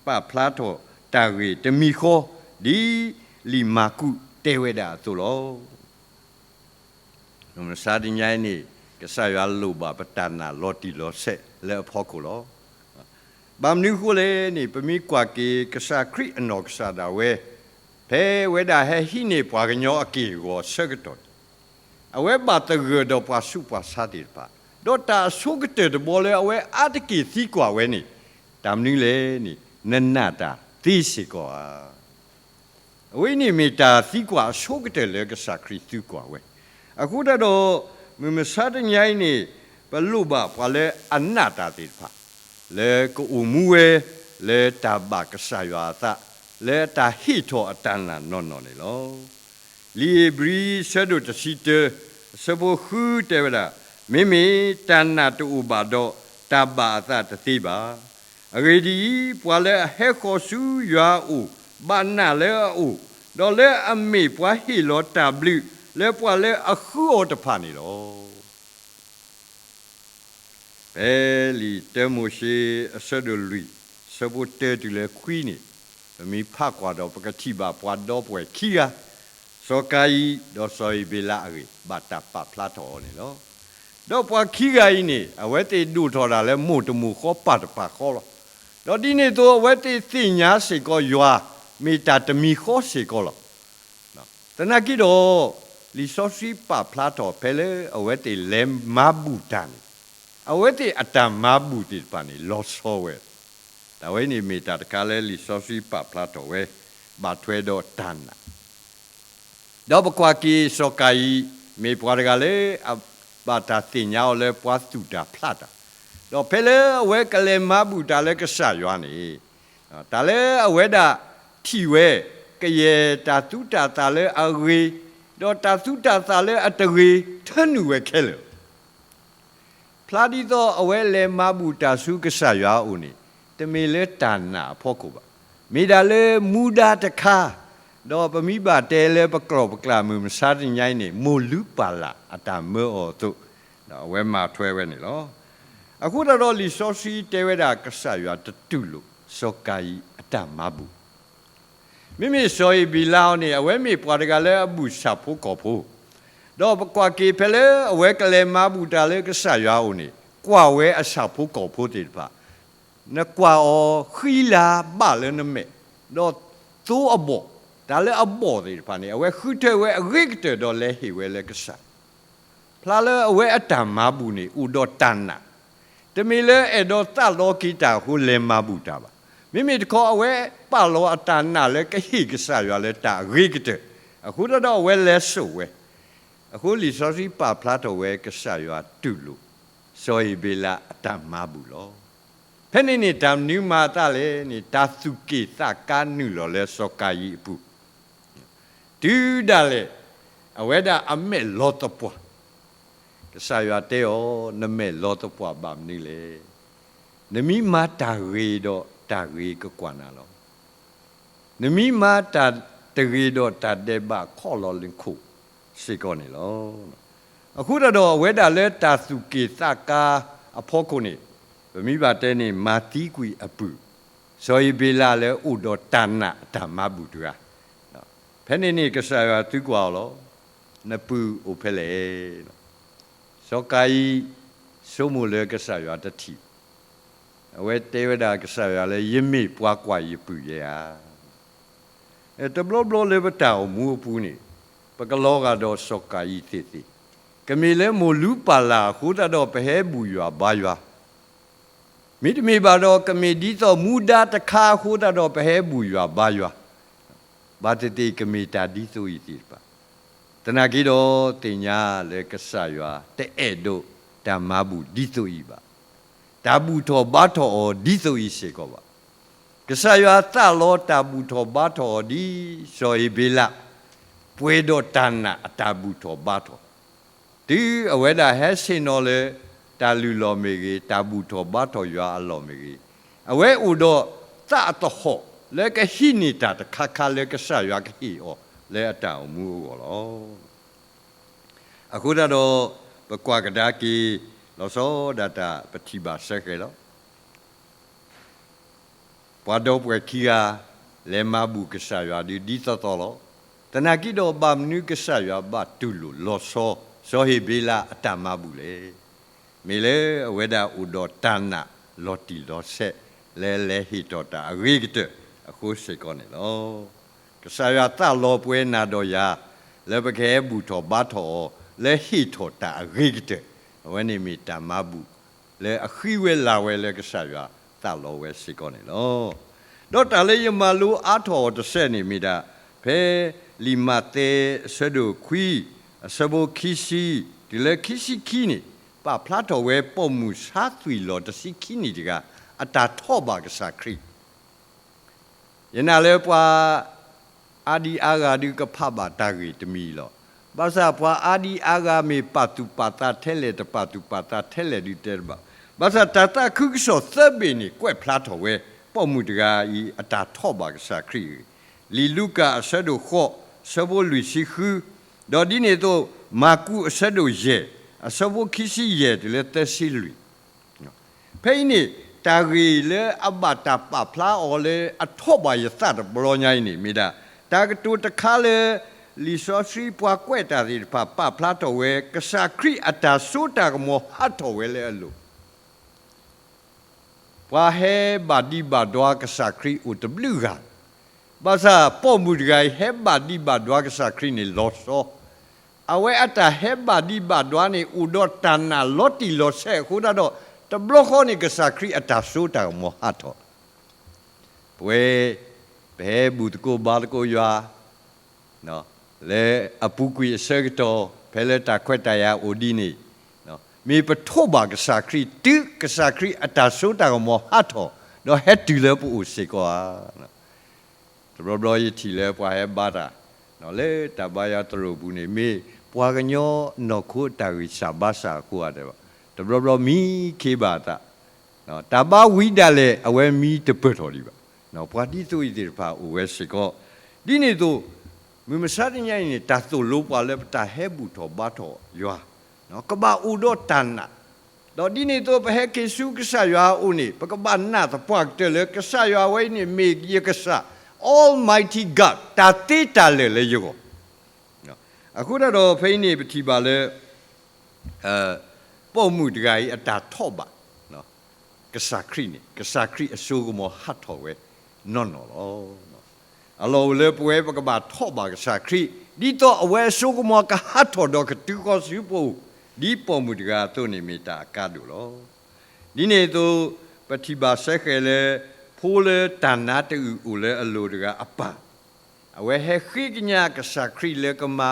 ပာ်ဖျါထီၣ်တၢ်ဂ့ၢ်တမံၤဃီ ဒ်လံာ်မၢ်ကူးတဲဝဲဒၣ်အသိးလီၤ. မုၢ်မဆါတနံၤအံၤန့ၣ် ကစၢ်ယွၤလိၣ်ဘၣ်ပတၢ်နာ်လီၤတံၢ်လီၤဆဲးလၢအဖီခိၣ်လီၤ. ဘၣ်မနုၤအဃိလဲၣ်န့ၣ် ပမ့ၢ်ကွၢ်က့ၤကစၢ်ခရံာ်အနီၢ်ကစၢ်ဒၣ်ဝဲ ဖဲဝဲဒၣ်ဟဲဟံးန့ၢ်ပှၤကညီအက့ၢ်အဂီၤအဆၢကတီၢ်န့ၣ်, အဝဲဘၣ်သဂၢၢ်ဒီးပှၤဆူးပှၤဆါသ့ၣ်တဖၣ်, ဒီးတၢ်အဆိကတၢၢ်တဘီလၢအဝဲအါတက့ၢ်သံကွၢ်ဝဲန့ၣ်, တၢ်မနုၤလဲၣ်န့ၣ် နနာ်တၢ်သ့စ့ၢ်ကီးဧါ. အဝဲအံၤန့ၣ်မ့ၢ်တၢ်သံကွၢ်အဆိကတၢၢ်လၢကစၢ်ခရံာ်သံကွၢ်ဝဲ. အဃိသတးဒီး မုၢ်မဆါတနံၤအံၤန့ၣ် ပလိၣ်ဘၣ်ပှၤလၢအနာ်တၢ်သ့ၣ်တဖၣ် လၢကအိၣ်မူဝဲ လၢတၢ်ဘၣ်ကစၢ်ယွၤအသး လၢတၢ်ဟ့ၣ်ထီၣ်အတၢ်နာ်နီၢ်နီၢ်န့ၣ်လီၤ. လံာ်ဧ့ၤဘြံၤ အဆၢဒိၣ်တဆံတၢ အဆၢဖိဃုတဲဝဲဒၣ်, မ့မ့ၢ်တၢ်နာ်တအိၣ်ဘၣ်ဒီး တၢ်ဘၣ်အသးတသ့ဘၣ်. အဂ့ၢ်ဒ်အံၤ, ပှၤလၢအဟဲဃီၤဆူယွၤအအိၣ် ဘၣ်နာ်လၢအအိၣ်, ဒီးလၢအမ့ၢ်ပှၤဟ့ၣ်လီၤတၢ်ဘျုး လၢပှၤလၢအဃုအီၤတဖၣ်န့ၣ်လီၤ. ဖဲလံာ်တၢမိၤၡ့ အဆၢဒိၣ်လွံၢ် အဆၢဖိတၢတုၤလၢခွံန့ၣ်, ပမ့ၢ်ဖးကွၢ်ဒီး ပကထံၣ်ဘၣ်ပှၤဒီပုၢ်ဝဲၢ်ခံဂၤ, စီၤကၤယံၣ် ဒီးစီၤအ့ၤဘ့လးအဂ့ၢ် ဘၣ်တၢ်ပာ်ဖျါထီၣ်အီၤန့ၣ်လီၤ. ဒီးပှၤခံဂၤအံၤန့ၣ် အဝဲသ့ၣ်ဒိၣ်ထီၣ်တၢ်လၢမိၢ်တမိၢ်ဃီ ပၢ်တပၢ်ဃီလီၤ. ဒီးဒ်န့ၣ်အသိး အဝဲသ့ၣ်သ့ၣ်ညါစ့ၢ်ကီးယွၤ မ့ၢ်တၢ်တမံၤဃီစ့ၢ်ကီးလီၤ. သနာ်က့ဒီး လံာ်စီဆှံပာ်ဖျါထီၣ်ဖဲလၢအဝဲသ့ၣ်လဲၤမၤဘူၣ်တၢ်န့ၣ်, အဝဲသ့ၣ်အတၢ်မၤဘူၣ်သ့ၣ်တဖၣ်န့ၣ် လီၤဆီဝဲ. တၢ်ဝဲန့ၣ်မ့ၢ်တၢ်တခါလၢလံာ်စီဆှံပာ်ဖျါထီၣ်ဝဲ ဘၣ်ထွဲဒီးတၢ်နာ် ဒီးပကွၢ်က့ၤစီၤကၤယံၣ် မ့ၢ်ပှၤတဂၤလၢအဘၣ်တၢ်သ့ၣ်ညါအီၤလၢပှၤသူၣ်တၢ်ဖျးတၢ်, ဒီးဖဲလၢအဝဲကလဲၤမၤဘူၣ်တၢ်လၢကစၢ်ယွၤန့ၣ်, တၢ်လၢအဝဲဒၣ်ထံၣ်ဝဲ ကယဲၢ်တၢ်သူတၢ်သၣ်လၢအဂ့ၤ, ဒီးတၢ်သူတၢ်သၣ်လၢအတဂ့ၤ ထၢနုာ်ဝဲခဲလၢာ်လီၤ. ဖျါဒ်သိးအဝဲလဲၤမၤဘူၣ်တၢ်ဆူကစၢ်ယွၤအအိၣ်န့ၣ်, တမ့ၢ်လၢတၢ်နာ်အဖီခိၣ်ဘၣ်. မ့ၢ်ဒၣ်လၢမူဒါတခါ, ဒီးပမ့ၢ်ဘၣ်တဲလၢပကျိာ်ပကျါမုၢ်မဆါတနံၤညါအံၤန့ၣ် မိၢ်လုၢ်ပၢ်လၢ်အတၢ်မၢအီၤအသိး, ဒီးအဝဲမၤထွဲဝဲန့ၣ်လီၤ. အဃိသတးဒီးလံာ်စီဆှံတဲဝဲဒၣ်ကစၢ်ယွၤတတူၢ်လိာ် စီၤကၤယံၣ်အတၢ်မၤဘူၣ် မ့မ့ၢ်စီၤအ့ၤဘ့လးအံၤန့ၣ် အဝဲမ့ၢ်ပှၤတဂၤလၢအဘူၣ်ဆၣ်ဖိကီၢ်ဖိ, ဒီးပကွၢ်က့ၤဖဲလၢအဝဲကလဲၤမၤဘူၣ်တၢ်လၢကစၢ်ယွၤအအိၣ်န့ၣ်, ကွၢ်ဝဲအဆၣ်ဖိကီၢ်ဖိသ့ၣ်တဖၣ်, နကွၢ်အီၤဃံလၤဘၣ်လၢနမဲာ်, ဒီးသိအဘီၣ်, တၢ်လၢအဘီၣ်သ့ၣ်တဖၣ်န့ၣ် အဝဲဃုထၢဝဲအဂ့ၤကတၢၢ်ဒီးလဲၤဟ့ၣ်ဝဲလၢကစၢ် ဖျါလၢအဝဲအတၢ်မၤဘူၣ်န့ၣ် အိၣ်ဒီးတၢ်နာ်, တမ့ၢ်လၢအဲၣ်ဒိးသးလီက့ၤတၢ်အဃိလဲၤမၤဘူၣ်တၢ်ဘၣ်. မ့မ့ၢ်တခီအဝဲပာ်လီၤအတၢ်နာ်လၢကဟ့ၣ်ကစၢ်ယွၤလၢတၢ်အဂ့ၤကတၢၢ်, အဃိသတးဒီးအဝဲလဲၤစိာ်ဝဲ, အဃိလံာ်စီဆှံပာ်ဖျါထီၣ်ဝဲ ကစၢ်ယွၤတူၢ်လိာ် စီၤအ့ၤဘ့လးအတၢ်မၤဘူၣ်လီၤ. ဖဲန့ၣ်န့ၣ် တၢ်မနုၤမၤအသးလဲၣ်န့ၣ် တၢ်သူၣ်က့ၣ်သးကါနုာ်လီၤလၢစီၤကၤယံၣ်အပူၤ တုၤဒၣ်လဲာ် အဝဲဒၣ်အမဲာ်လီၤသပှၢ်, ကစၢ်ယွၤတဲအီၤ, နမဲာ်လီၤသပှၢ်ဘၣ်မနုၤလဲၣ်. နမ့ၢ်မၤတၢ်ဂ့ၤဒီးတၢ်ဂ့ၤကကွၢ်နၤလီၤ. နမ့ၢ်မၤတၢ်တဂ့ၤဒီးတၢ်ဒဲးဘးခီၣ်လီၤလၢနခိၣ်စ့ၢ်ကီးန့ၣ်လီၤ. အဃိသတးဒီးအဝဲဒၣ်လၢတၢ်သူၣ်က့ၣ်သးကါအဖီခိၣ်န့ၣ်, ပမ့ၢ်ဘၣ်တဲန့ၣ် မၤသံကွံာ်အပုၢ်, စီၤအ့ၤဘ့လးလၢအိၣ်ဒီးတၢ်နာ်အတၢ်မၤဘူၣ်တဂၤ, ဖဲန့ၣ်န့ၣ်ကစၢ်ယွၤသံကွၢ်အီၤလီၤ. နပုၢ်အိၣ်ဖဲလဲၣ်. စီၤကၤယံၣ် ဆိကမိၣ်လၢကစၢ်ယွၤတထံၣ်, အဝဲတဲဝဲဒၣ်ကစၢ်ယွၤလၢ ယမ့ၢ်ပှၤကွၢ်ယပုၢ်ယဲဧါ. တဘျီဘျီလၢပတၢ်အိၣ်မူအပူၤန့ၣ်, ပကလီၤဂာ်ဒီးစီၤကၤယံၣ်သ့ၣ်သ့ၣ်, ကမ့ၢ်လၢမိၢ်လုၢ်ပၢ်လၢ်အဃိသတးဒီးပဟဲဘူၣ်ယွၤဘါယွၤ, မ့တမ့ၢ်ဘၣ်ဒီး ကမ့ၢ်ဒ်သိးမူဒါတခါအဃိသတးဒီးပဟဲဘူၣ်ယွၤဘါယွၤ, ဘၣ်သ့ၣ်သ့ၣ်ကမ့ၢ်တၢ်ဒ်သိးအံၤသ့ၣ်တဖၣ်, သနာ်က့ဒီးသ့ၣ်ညါလၢကစၢ်ယွၤတအဲၣ်ဒိးတၢ်မၤဘူၣ်ဒ်သိးအံၤဘၣ်, တၢ်ဘူၣ်ထီၣ်ဘါထီၣ်အီၤဒ်သိးအံၤစ့ၢ်ကီးဘၣ်. ကစၢ်ယွၤသးလီတၢ်ဘူၣ်ထီၣ်ဘါထီၣ်အီၤဒ်စီၤအ့ၤဘ့လး, ပှဲၤဒီးတၢ်နာ်အတၢ်ဘူၣ်ထီၣ်ဘါထီၣ်, တုၤအဝဲဒၣ်ဟဲဆ့ၣ်နီၤလၢ တၢ်လုၢ်လီၢ်မ့ၢ်ဂ့ၤ, တၢ်ဘူၣ်ထီၣ်ဘါထီၣ်ယွၤအလီၢ်မ့ၢ်ဂ့ၤ, အဝဲအိၣ်ဒီးသးအသဟီၣ်လၢကဟံးန့ၢ်တၢ်တခါခါလၢကစၢ်ယွၤကဟ့ၣ်အီၤ လၢအတၢ်အိၣ်မူအဂီၢ်လီၤ. အဃိသတးဒီး ပကွၢ်ကဒါက့ၤ လီၤဆီဒၣ်တၢ်ပထံၣ်ဘၣ်စဲဃဲၤလီၤ. ပှၤဒီပုၢ်ဝဲၢ်ခံဂၤ လဲၤမၤဘူၣ်ကစၢ်ယွၤဒုးဒ်သိးသိးလီၤ. သနာ်က့ဒီးဘၣ်မနုၤကစၢ်ယွၤဘၣ်တူၢ်လိာ်လီၤဆီ စီၤအ့ၤဘ့လးအတၢ်မၤဘူၣ်လဲၣ်. မ့ၢ်လၢအဝဲဒၣ်အိၣ်ဒီးတၢ်နာ်လီၤတံၢ်လီၤဆဲး လၢလဲၤဟ့ၣ်ထီၣ်တၢ်အဂ့ၤကတၢၢ်အဃိစ့ၢ်ကီးန့ၣ်လီၤ. ကစၢ်ယွၤသးလီပဝဲနၤဒီးယၤ လၢပကဟဲဘူၣ်ထီၣ်ဘါထီၣ်အီၤ လၢဟ့ၣ်ထီၣ်တၢ်အဂ့ၤကတၢၢ်, အဝဲန့ၣ်မ့ၢ်တၢ်မၤဘူၣ် လၢအဃံဝဲလၤဝဲလၢကစၢ်ယွၤသးလီဝဲစ့ၢ်ကီးန့ၣ်လီၤ. ဒီးတၢ်လၢယမၤလိအါထီၣ်အီၤတစဲးန့ၣ်မ့ၢ်ဒၣ် ဖဲလံာ်မးသဲအဆၢဒိၣ်ခွံ အဆၢဖိခံဆံ တုၤလၢခံဆံခံန့ၣ် ပာ်ဖျါထီၣ်ဝဲပိာ်မုၣ်ဆါသွံၣ်လီၤတဆံခံနံၣ်တဂၤ အတၢ်ထီၣ်ဘၣ်ကစၢ်ခရံာ် ယနာ်လၢပှၤအါဒံအါဂၤဒုး ကဖးဘၣ်တၢ်ဂ့ၢ်တမံၤလီၤ. ဘၣ်ဆၣ်ပှၤအါဒံအါဂၤမ့ၢ်ပာ်သူၣ်ပာ်သးထဲလဲၣ် တပာ်သူၣ်ပာ်သးထဲလဲၣ်ဒုးတဲတဘၣ်. ဘၣ်ဆၣ်တၢ်သးခုကစီၣ်သၢဘ့ၣ်န့ၣ် ကွဲးဖျါထီၣ်ဝဲ ပိာ်မုၣ်တဂၤအံၤ အတၢ်ထီၣ်ဘၣ်ကစၢ်ခရံာ်အဂ့ၢ်, လံာ်လူၤကၣ်အဆၢဒိၣ်ဃိး ဆၢဖိလွံၢ်ဆံဃု, ဒီးဒ်န့ၣ်အသိး မၢ်ကူးအဆၢဒိၣ်ယဲၢ် အဆၢဖိခံဆံယဲၢ်တုၤလၢသၢဆံလွံၢ် ဖဲအံၤန့ၣ် တၢ်ဂ့ၢ်လၢအဘၣ်တၢ်ပာ်ဖျါအီၤလၢအထီၣ်ဘၣ်ယသးတဘျီညါအံၤန့ၣ် မ့ၢ်ဒၣ် တၢ်ကတိၤတခါလၢ လံာ်စီဆှံပှၤကွဲးတၢ်သ့ၣ်တဖၣ် ပာ်ဖျါထီၣ်ဝဲ ကစၢ်ခရံာ်အတၢ်စိတၢ်ကမီၤဟးထီၣ်ဝဲလၢအလိၤ ပှၤဟဲဘၣ်ဒံးဘၣ်ဒွါကစၢ်ခရံာ်အိၣ်တဘျုးဂၤ, ဘၣ်ဆၣ်ပိာ်မုၣ်တဂၤအံၤ ဟဲဘၣ်ဒံးဘၣ်ဒွါကစၢ်ခရံာ်န့ၣ်လီၤဆီ, အဝဲအတၢ်ဟဲဘၣ်ဒံးဘၣ်ဒွါန့ၣ် အိၣ်ဒီးတၢ်နာ်လီၤတံၢ်လီၤဆဲးအဃိသတးဒီး တဘျီဃီန့ၣ် ကစၢ်ခရံာ်အတၢ်စိတၢ်ကမီၤဟးထီၣ် ပဝဲ ပဟဲဘူၣ်သကိးဘါသကိးယွၤ, လၢအပူၤကွံာ်အဆၢကတီၢ် ဖဲလၢတၢ်ခွဲးတၢ်ယာ်အိၣ်ဒ်န့ၣ်, မ့ၢ်ပထိးဘၣ်ကစၢ်ခရံာ် တုၤကစၢ်ခရံာ်အတၢ်စိတၢ်ကမီၤဟးထီၣ် ဒီးဟဲတုၤလၢပအိၣ်စ့ၢ်ကီးဧါ. တဘျီဘျီယထံၣ်လၢပှၤဟဲဘါတၢ် လၢတၢ်ဘါယွၤသရိာ်ပူၤန့ၣ် မ့ၢ်ပှၤကညီနီၢ်ခိအတၢ်ဂံၢ်စၢ်ဘါစၢ်အဃိဧါတဲဘၣ်, တဘျီဘျီမံခ့ဘၣ်အသး, တၢ်ဘါဝံၤဒၣ်လဲာ် အဝဲမံတပၢၢ်ထီၣ်ဒံးဘၣ်. ပှၤဒ်သိးအံၤသ့ၣ်တဖၣ်အိၣ်ဝဲစ့ၢ်ကီး. ဒ်န့ၣ်အသိး မုၢ်မဆါတနံၤအံၤန့ၣ် တၢ်သိၣ်လိပှၤလၢပတၢ်ဟဲဘူၣ်ထီၣ်ဘါထီၣ်ယွၤ ကဘၣ်အိၣ်ဒီးတၢ်နာ်, ဒီးဒ်န့ၣ်အသိး ပဟဲက့ၤဆူကစၢ်ယွၤအအိၣ်န့ၣ် ပကဘၣ်နာ်သပှၢ်ကတၢၢ်လၢကစၢ်ယွၤဝဲအံၤန့ၣ် မ့ၢ်ယကစၢ် Almighty God တၢ်သ့တၢ်လၢာ်လၢယဂီၢ်. အဃိသတးဒီးဖဲအံၤန့ၣ် ပထံၣ်ဘၣ်လၢ ပိာ်မုၣ်တဂၤအံၤအတၢ်ထိးဘၣ် ကစၢ်ခရံာ်န့ၣ် ကစၢ်ခရံာ်အစိကမီၤဟးထီၣ်ဝဲနီၢ်နီၢ်လီၤ. အလီၢ်အိၣ်လၢပဝဲပကဘၣ်ထိးဘၣ်ကစၢ်ခရံာ် ဒ်သိးအဝဲအစိကမီၤကဟးထီၣ်ဒီးကတုၤဃီၤဆူပအိၣ် ဒ်ပိာ်မုၣ်တဂၤအသိးန့ၣ်မ့ၢ်တၢ်အကါဒိၣ်လီၤ. ဒ်န့ၣ်အသိး ပထံၣ်ဘၣ်စဲဃဲၤလၢ ဖိလၢတၢ်နါတအုၣ်အိၣ်လၢအလိၤတဂၤအပၢ် အဝဲဟဲဃ့ကညးကစၢ်ခရံာ်လၢကမၤ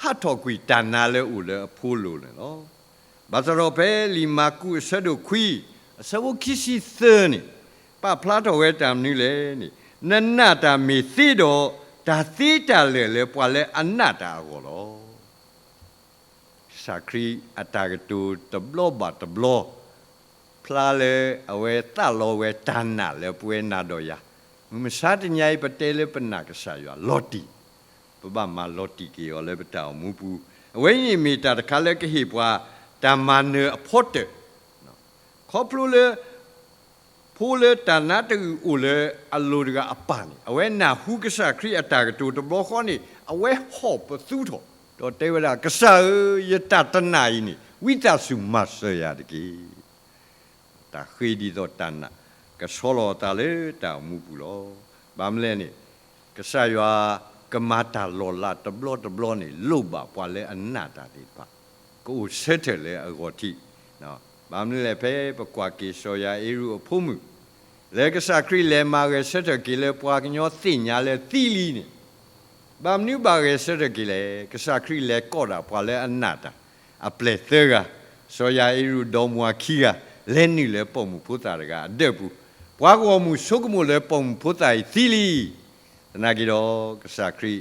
ဟးထီၣ်ကွံာ်တၢ်နါလၢအိၣ်လၢအဖိအလိၤန့ၣ်လီၤ. ဘၣ်ဆၣ်ဒီးဖဲလံာ်မၢ်ကူးအဆၢဒိၣ်ခွံ အဆၢဖိခံဆံသၢန့ၣ် ပာ်ဖျါထီၣ်ဝဲတၢ်မနုၤလဲၣ်န့ၣ် နနာ်တၢ်မ့ၢ်သ့ဒီး တၢ်သ့တၢ်လၢာ်လၢပှၤလၢအနာ်တၢ်အဂီၢ်လီၤ. ကစၢ်ခရံာ်အတၢ်ကတိၤတဘျီဘၣ်တဘျီ ဖျါလၢအဝဲသးလီဝဲတၢ်နာ်လၢပဝဲနၤဒီးယၤ, မုၢ်မဆါတနံၤအံၤ ပတဲလၢပနာ်ကစၢ်ယွၤလီၤတံၢ်, ပဘၣ်မၤလီၤတံၢ်က့ၤအီၤလၢပတၢ်အိၣ်မူပူၤ, အဝဲအံၤန့ၣ်မ့ၢ်တၢ်တခါလၢကဟ့ၣ်ပှၤ တၢ်မၤနၢၤအဖီတၢၣ် ခီဖျိလၢ ဖိလၢတၢ်နါတအုၣ်အိၣ်လၢအလိၤတဂၤအပၢ်န့ၣ် အဝဲနၢ်ဟူကစၢ်ခရံာ်အတၢ်ကတိၤတဘျီဃီန့ၣ် အဝဲဟီၣ်ပသူထီၣ် ဒီးတဲဝဲဒၣ် ကစၢ်ဧၢ, ယတၢ်တနာ်အံၤန့ၣ် ဝံသးစူၤမၤစၢၤယၤတက့ၢ်. တၢ်ဃ့ဒ်သိးတၢ်နာ် ကဆီလီၤအသးလၢတၢ်အိၣ်မူပူၤလီၤ. ဘၣ်မနုၤလဲၣ်န့ၣ် ကစၢ်ယွၤကမၤတၢ်လီၤလးတဘျီတဘျီန့ၣ် လိၣ်ဘၣ်ပှၤလၢအနာ်တၢ်သ့ၣ်တဖၣ် ကအိၣ်ဆၢထၢၣ်လၢအဂီၢ်ထံး, ဘၣ်မနုၤလဲၣ် ဖဲပကွၢ်က့ၤစီၤယၤအ့ရူအဖိမုၣ် လၢကစၢ်ခရံာ်လဲၤမၤဂဲၤဆၢထၢၣ်က့ၤလၢပှၤကညီသ့ၣ်ညါလၢသံလံန့ၣ် ဘၣ်မနုၤဘၣ်ဂဲၤဆၢထၢၣ်က့ၤလဲၣ်, ကစၢ်ခရံာ်လဲၤကိးဒၣ်ပှၤလၢအနာ်တၢ် အပျဲၢ်သၢဂၤ, စီၤယၤအ့ရူဒီမါဝၤခံဂၤ လဲၤနုာ်လၢပိာ်မုၣ်ဖိသၣ်တဂၤအဒၢးပူၤ, ပှၤဂီၢ်မုၢ်ဆိကမိၣ်လၢပိာ်မုၣ်ဖိသၣ်အံၤသံလံ. သနာ်က့ဒီး ကစၢ်ခရံာ်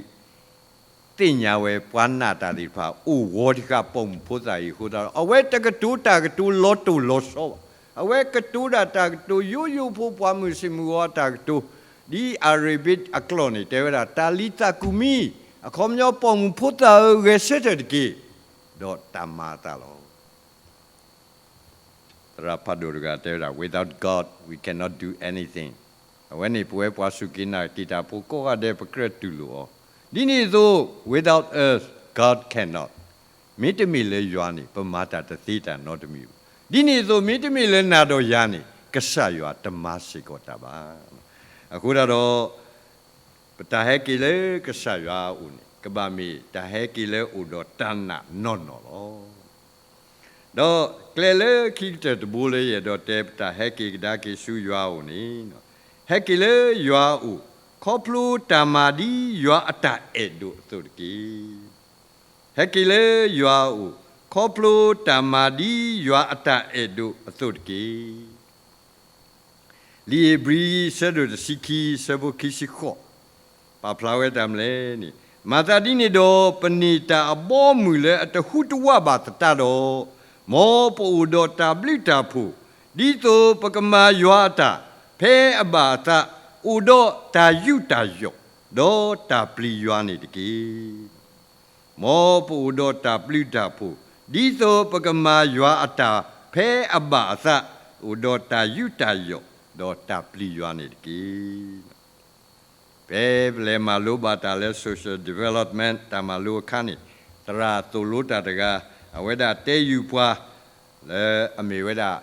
သ့ၣ်ညါဝဲပှၤနာ်တၢ်သ့ၣ်တဖၣ် အိၣ်ဂီၤတဃာ်ပိာ်မုၣ်ဖိသၣ်အံၤအဃိသတးဒီး အဝဲတကတိၤတၢ်ကတိၤလီၤတိၢ်လီၤဆီဘၣ်. အဝဲကတိၤဒၣ်တၢ်ကတိၤယိယိဖိ ပှၤမုၢ်ဆ့ၣ်မုၢ်ဂီၤအတၢ်ကတိၤ, ဒ်အၤရ့ဘ့းအကျိာ်န့ၣ် တဲဝဲဒၣ် တၤလံၤသးကူမံ, အခီပညီ ပိာ်မုၣ်ဖိသၣ်ဧၢ ဂဲၤဆၢထၢၣ်တက့ၢ်, ဒီးတၢ်မၤအသးလီၤ. သရၣ်ဖးဒိၣ်တဂၤတဲဝဲဒၣ် without God we cannot do anything. အဝဲန့ၣ် ပဝဲပှၤစူၢ်က့ၤနာ်က့ၤတၢ်ဖိကိးဂၤဒဲး ပကြၢးတူၢ်လိာ်အီၤ, ဒ်န့ၣ်အသိး without us God cannot. မ့တမ့ၢ်လၢယွၤန့ၣ် ပမၤတၢ်တသ့တၢ်နီတမံၤဘၣ်. ဒ်န့ၣ်အသိး မ့တမ့ၢ်လၢနၤဒီးယၤန့ၣ် ကစၢ်ယွၤတမၤစ့ၢ်ကီးတၢ်ဘၣ်. အဃိသတးဒီး ပတၢ်ဟဲက့ၤလၢကစၢ်ယွၤအအိၣ်န့ၣ် ကဘၣ်မ့ၢ်တၢ်ဟဲက့ၤလၢအိၣ်ဒီးတၢ်နာ်နီၢ်နီၢ်လီၤ. ဒီးကျဲလၢခံကတၢၢ်တဘိလၢယအဲၣ်ဒိးတဲ ပတၢ်ဟဲက့ၤကဒါက့ၤဆူယွၤအအိၣ်န့ၣ်, ဟဲက့ၤလၢယွၤအအိၣ် ခီဖျိတၢ်မၤဒ်ယွၤအတၢ်အဲၣ်ဒိးအသိးတက့ၢ်. ဟဲက့ၤလၢယွၤအအိၣ် ခီဖျိတၢ်မၤဒ်ယွၤအတၢ်အဲၣ်ဒိးအသိးတက့ၢ်. လံာ်ဧ့ၤဘြံၤ ဆၢဒိၣ်တဆံခံ ဆၢဖိခံဆံဃိး ပာ်ဖျါဝဲတၢ်မနုၤလဲၣ်န့ၣ်, မၤသးဒ်န့ၣ်ဒီး ပန့ၢ်တၢ်အဘီအမုၢ်လၢအတဟူးတဝးဘၣ်သတးဒီး, မ်ပအိၣ်ဒီးတၢ်ဘျုးတၢ်ဖှိၣ် ဒ်သိးပကမၤယွၤအတၢ် ဖဲအဘၣ်အသး အိၣ်ဒီးတၢ်ယူးတၢ်ယီၣ် ဒီးတၢ်ပျံၤယွၤန့ၣ်တက့ၢ်. မ်ပအိၣ်ဒီးတၢ်ဘျုးတၢ်ဖှိၣ် ဒ်သိးပကမၤယွၤအတၢ် ဖဲအဘၣ်အသး အိၣ်ဒီးတၢ်ယူးတၢ်ယီၣ် ဒီးတၢ်ပျံၤယွၤန့ၣ်တက့ၢ်. ဖဲပလဲၤမၤလိဘၣ်တၢ်လၢ social development တၢ်မၤလိအခါန့ၣ်, သရၣ်သိၣ်လိတၢ်တဂၤ အဝဲဒၣ်တဲယုာ်ပှၤ လၢအမ့ၢ်ဝဲဒၣ်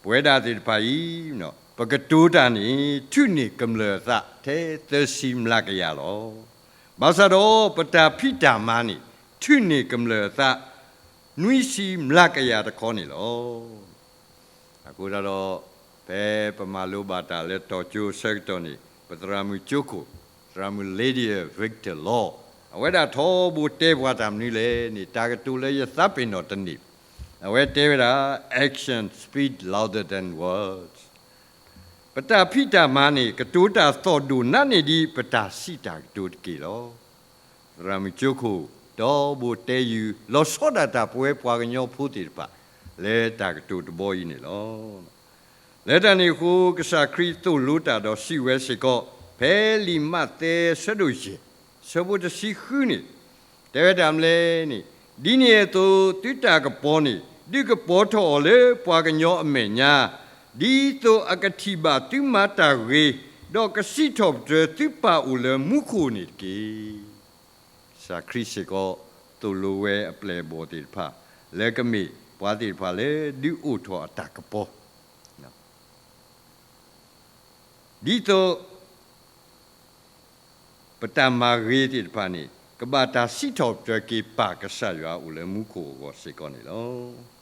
ပဝဲဒၣ်သ့ၣ်တဖၣ်အံၤ ပကတိၤတၢ်န့ၣ် ထုးန့ၢ်ကမျၢၢ်အသး ထဲသၢဆံမျးကယၤလီၤ. ဘၣ်ဆၣ်ဒီး ပတၢ်ဖံးတၢ်မၤန့ၣ် ထုးန့ၢ်ကမျၢၢ်အသး နွံဆံမျးကယၤတခီန့ၣ်လီၤ. အဃိသတးဒီး ဖဲပမၤလိဘၣ်တၢ်လၢတီၤကၠိအဆၢကတီၢ်န့ၣ် ပသရၣ်မုၣ်ကၠိခိၣ် သရၣ်မုၣ် Lydia Victor Law အဝဲဒၣ်ထီဘိတဲပှၤတၢ်မနုၤလဲၣ်န့ၣ် တၢ်ကတိၤလၢယသးပ့ၤနီၣ်တန့ၢ်, အဝဲတဲဝဲဒၣ် action speak louder than words. ပတၢ်ဖံးတၢ်မၤန့ၣ် ကတိၤတၢ်သီၣ်ဒိၣ်နးန့ၢ်ဒံး ပတၢ်စံးတၢ်ကတိၤတက့ၢ်လီၤ. သရၣ်မုၣ်ကၠိခိၣ် ဒီဘိတဲယုာ် လီၤဆီဒၣ်တၢ်ပဝဲပှၤကညီဖိသ့ၣ်တဖၣ် လၢတၢ်ကတိၤတဘီအံၤန့ၣ်လီၤ. လၢတၢ်န့ၣ်အဃိ ကစၢ်ခရံာ်သိၣ်လိတၢ်ဒီးစံးဝဲစ့ၢ်ကီး ဖဲလံာ်မးသဲအဆၢဒိၣ်ယဲၢ် အဆၢဖိတဆံဃုန့ၣ် တဲဝဲဒၣ်မနုၤလဲၣ်န့ၣ်, ဒ်န့ၣ်အသိး သုတၢ်ကပီၤန့ၣ် ဒုးကပီၤထီၣ်အီၤလၢပှၤကညီအမဲာ်ညါ, ဒ်သိးအကထံၣ်ဘၣ်သုမၤတၢ်ဂ့ၤ, ဒီးကစံးထီၣ်ပတြၢၤသုပၢ်အိၣ်လၢမူခိၣ်န့ၣ်တက့ၢ်. ကစၢ်ခရံာ်စ့ၢ်ကီး သိၣ်လိဝဲအပျဲၢ်အဘီၣ်သ့ၣ်တဖၣ် လၢကမ့ၢ်ပှၤသ့ၣ်တဖၣ်လၢဒုးအိၣ်ထီၣ်အတၢ်ကပီၤ ဒ်သိး ပတၢ်မၤဂ့ၤသ့ၣ်တဖၣ်န့ၣ် ကဘၣ်တၢ်စံးထီၣ်ပတြၢၤက့ၤပၢ်ကစၢ်ယွၤအိၣ်လၢမူခိၣ်အဂီၢ်စ့ၢ်ကီးန့ၣ်လီၤ.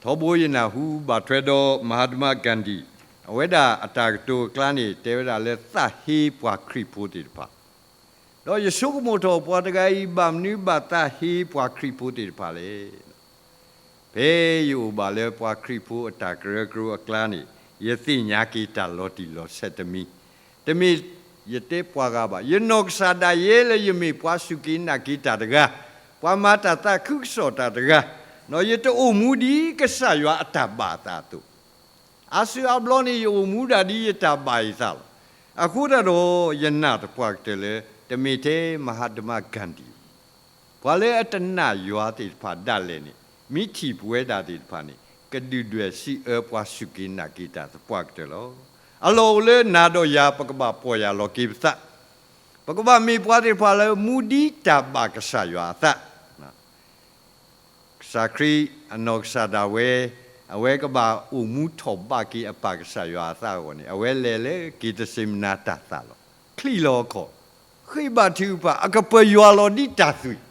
ထီဘိယနၢ်ဟူဘၣ်ထွဲဒီး မၤဟးတမါ Gandhi အဝဲဒၣ်အတၢ်ကတိၤအကျါန့ၣ် တဲဝဲဒၣ်လၢသးဟ့ပှၤခရံာ်ဖိသ့ၣ်တဖၣ် ဒီးယဆိကမိၣ်ထီၣ်ပှၤတဂၤအံၤ ဘၣ်မနုၤဘၣ်သးဟ့ပှၤခရံာ်ဖိသ့ၣ်တဖၣ်လဲၣ်. ဖဲယအိၣ်ဘၣ်လၢပှၤခရံာ်ဖိအတၢ်ကရၢကရိအကျါန့ၣ် ယသ့ၣ်ညါက့ၤတၢ်လီၤတံၢ်လီၤဆဲးတမံၤ, တမ့ၢ်ယတဲပှၤဂၤဘၣ်, ယနီၢ်ကစၢ်ဒၣ်ယဲလၢယမ့ၢ်ပှၤစူၢ်က့ၤနာ်က့ၤတၢ်တဂၤ, ပှၤမၤတၢ်သးခုကစီၣ်တၢ်တဂၤ, ဒီးယတအိၣ်မူဒ်ကစၢ်ယွၤအတၢ်ဘၣ်အသးအသိး အါစုအါဘျီန့ၣ် ယအိၣ်မူဒၣ်ဒ်ယတၢ်ဘၣ်ယသးလီၤ. အဃိသတးဒီး ယနာ်သပှၢ်ကတၢၢ်လၢ တမ့ၢ်ထဲမဟါတမါ Gandhi ပှၤလၢအတနာ်ယွၤသ့ၣ်တဖၣ်ဒၣ်လဲာ်န့ၣ် မ့ၢ်ထံၣ်ပဝဲဒၣ်သ့ၣ်တဖၣ်န့ၣ် ကဒုၣ်ဒွဲၣ်စံးအၢပှၤစူၢ်က့ၤနာ်က့ၤတၢ်သပှၢ်ကတၢၢ်လီၤ. အလီၢ်အိၣ်လၢနၤဒီးယၤ ပကဘၣ်ပီၢ်ယၢ်လီၤက့ၤပသး, ပကဘၣ်မ့ၢ်ပှၤသ့ၣ်တဖၣ်လၢမူဒ်တၢ်ဘၣ်ကစၢ်ယွၤအသး ကစၢ်ခရံာ်အနီၢ်ကစၢ်ဒၣ်ဝဲ အဝဲကဘၣ်အိၣ်မူထီၣ်ဘးက့ၤအပၢ်ကစၢ်ယွၤအသးအဂီၢ်န့ၣ် အဝဲလဲၤလၢက့ၤသစ့မနၤတၢ်သးလီၤ. ချံၣ်လီၤအခီၣ်, ဃ့ဘါထုကဖၣ်, အကပၢၤယွၤလီၤဒ်တၢ်သွံၣ်,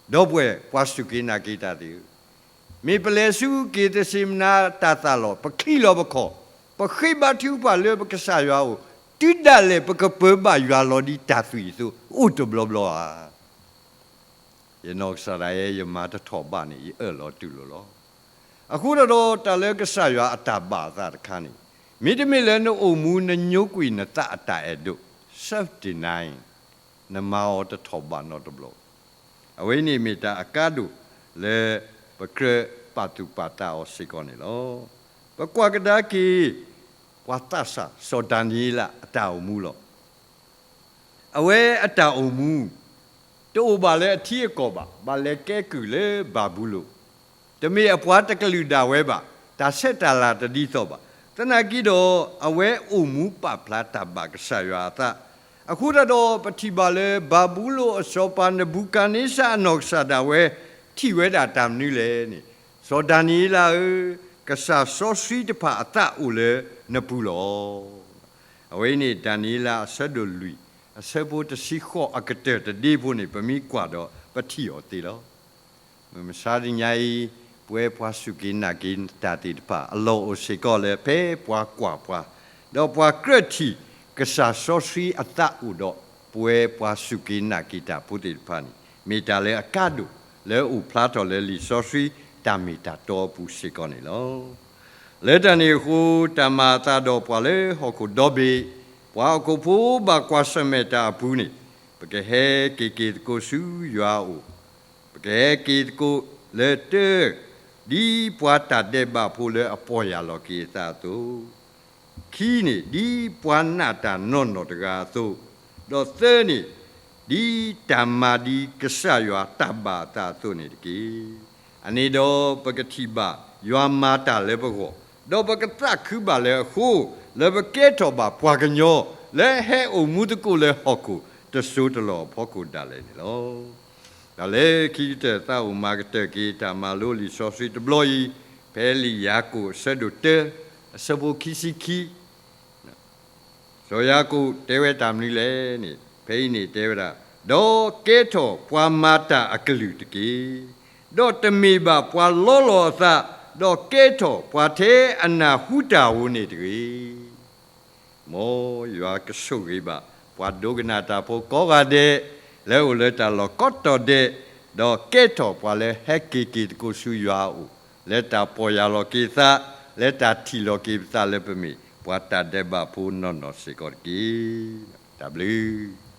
ဒီပုၢ်ဝဲၢ်ပှၤစူၢ်က့ၤနာ်က့ၤတၢ်သ့ၣ်ဧၢ, မ့ၢ်ပလဲၤဆူက့ၤသစ့မနၤတၢ်သးလီၤ, ပချံၣ်လီၤပခီၣ်, ပဃ့ဘါထုကဖၣ်လၢပကစၢ်ယွၤအအိၣ်, တုၤဒၣ်လဲာ်ပကပၢၤဘၣ်ယွၤလီၤဒ်တၢ်သွံၣ်အသိး အိၣ်တဘျီဘျီဧါ. ယနီၢ်ကစၢ်ဒၣ်ယဲ ယမၤတထီၣ်ဘးန့ၣ် ယအၢၣ်လီၤတူၢ်လိာ်လီၤ. အဃိသတးဒီး တၢ်လၢကစၢ်ယွၤအတၢ်ဘၣ်အသးတခါန့ၣ် မ့တမ့ၢ်လၢနအိၣ်မူနညိကွံာ်နသးအတၢ်အဲၣ်ဒိး self-denying နမၤအီၤတထီၣ်ဘးနီတဘျီ. အဝဲအံၤန့ၣ်မ့ၢ်တၢ်အကါဒိၣ်လၢပကြၢးပာ်သူၣ်ပာ်သးအီၤစ့ၢ်ကီးန့ၣ်လီၤ. ပကွၢ်ကဒါက့ၤ ပှၤသးစၢ် စီၤဒၤနံးယ့လးအတၢ်အိၣ်မူလီၤ. အဝဲအတၢ်အိၣ်မူ တအိၣ်ဘၣ်လၢအထံအကီၢ်ဘၣ်, ဘၣ်လဲၤကဲကုၢ်လၢဘၤဘူလိၣ်, တမ့ၢ်အပှၤတကလုာ်ဒၣ်ဝဲဘၣ်, တၢ်ဆဲးတၢ်လၤတဒ်သိးဘၣ်. သနာ်က့ဒီး အဝဲအိၣ်မူပာ်ဖျါတၢ်ဘၣ်ကစၢ်ယွၤအသး, အဃိသတးဒီး ပထံၣ်ဘၣ်လၢ ဘၤဘူလိၣ်အစီၤပၤနဘူၤခၣ်န့စၢ်အနီၢ်ကစၢ်ဒၣ်ဝဲ ထံၣ်ဝဲဒၣ်တၢ်မနုၤလဲၣ်န့ၣ်, စီၤဒၤနံးယ့လးဧၢ, ကစၢ်စီဆှံတဖၣ်အသးအိၣ်လၢနပူၤလီၤ. အဝဲအံၤန့ၣ် ဒၤနံးယ့လးအဆၢဒိၣ်လွံၢ် အဆၢဖိတဆံဃိးအကတၢၢ်တဒ့ဖိန့ၣ် ပမ့ၢ်ကွၢ်ဒီး ပထံၣ်အီၤသ့လီၤ. မုၢ်မဆါတနံၤအံၤ ပဝဲပှၤစူၢ်က့ၤနာ်က့ၤတၢ်သ့ၣ်တဖၣ် အလီၢ်အိၣ်စ့ၢ်ကီးလၢ ဖဲပှၤကွၢ်ပှၤ, ဒီးပှၤကြၢးထံၣ် ကစၢ်စီဆှံအသးအိၣ်ဒီး ပဝဲပှၤစူၢ်က့ၤနာ်က့ၤတၢ်ဖိသ့ၣ်တဖၣ်န့ၣ် မ့ၢ်တၢ်လၢအကါဒိၣ် လၢအအိၣ်ဖျါထီၣ်လၢလံာ်စီဆှံတၢ်မ့ၢ်တၢ်တီအပူၤစ့ၢ်ကီးန့ၣ်လီၤ. လၢတၢ်န့ၣ်အဃိ တၢ်မၤအသးဒီးပှၤလၢဟီၣ်ခိၣ်ဒီဘ့ၣ်, ပှၤဟီၣ်ခိၣ်ဖိဘၣ်ကွၢ်ဆၢၣ်မဲာ်တၢ်အပူၤန့ၣ်, ပကဟဲက့ၤက့ၤသကိးဆူယွၤအအိၣ်, ပကဟဲက့ၤသကိးလၢတၢ, ဒ်ပှၤတၢ်ဒဲးဘးဖိလၢအပီၢ်ယၢ်လီၤက့ၤအသးအသိး, ခံန့ၣ် ဒ်ပှၤနာ်တၢ်နီၢ်နီၢ်တဂၤအသိး, ဒီးသၢန့ၣ် ဒ်တၢ်မၤဒ်ကစၢ်ယွၤတၢ်ဘၣ်အသးအသိးန့ၣ်တက့ၢ်. အန့ၣ်ဒီးပကထံၣ်ဘၣ်ယွၤမၤတၢ်လၢပဂီၢ်, ဒီးပကသးခုဘၣ်လၢအဃိ, လၢပကဲထီၣ်ဘၣ်ပှၤကညီ လၢဟဲအိၣ်မူသကိးလၢဟီၣ်ခိၣ်တစိၤတလီၢ်အဖီခိၣ်ဒၣ်လဲာ်န့ၣ်လီၤ. တၢ်လၢခံကတၢၢ်သးအိၣ်မၤကတၢၢ်က့ၤတၢ်မၤလိလံာ်စီဆှံတဘျီအံၤ, ဖဲလံာ်ယၤကိာ်အဆၢဒိၣ်တၢ အဆၢဖိခံဆံခံ စီၤယၤကိာ်တဲဝဲတၢ်မနုၤလဲၣ်န့ၣ် ဖဲအံၤန့ၣ်တဲဝဲဒၣ်, ဒီးကဲထီၣ်ပှၤမၤတၢ်အကလုာ်တက့ၢ်. ဒီးတမ့ၢ်ဘၣ်ပှၤလီလီၤအသး, ဒီးကဲထီၣ်ပှၤထဲအနၢ်ဟူတၢ်ဧိၤန့ၣ်တဂ့ၤ. မ်ယွၤကဆိၣ်ဂ့ၤဘၣ် ပှၤဒိကနၣ်တၢ်ဖိကိးဂၤဒဲး, လၢအအိၣ်လၢတၢ်လီၢ်ကိးတီၤဒဲး, ဒီးကဲထီၣ်ပှၤလၢဟဲက့ၤက့ၤသကိးဆူယွၤအအိၣ်, လၢတၢ်ပီၢ်ယၢ်လီၤက့ၤသး, လၢတၢ်ထံၣ်လီၤက့ၤပသးလၢပမ့ၢ်ပှၤတၢ်ဒဲးဘးဖိနီၢ်နီၢ်စ့ၢ်ကီးတက့ၢ်. တၢ်ဘျုး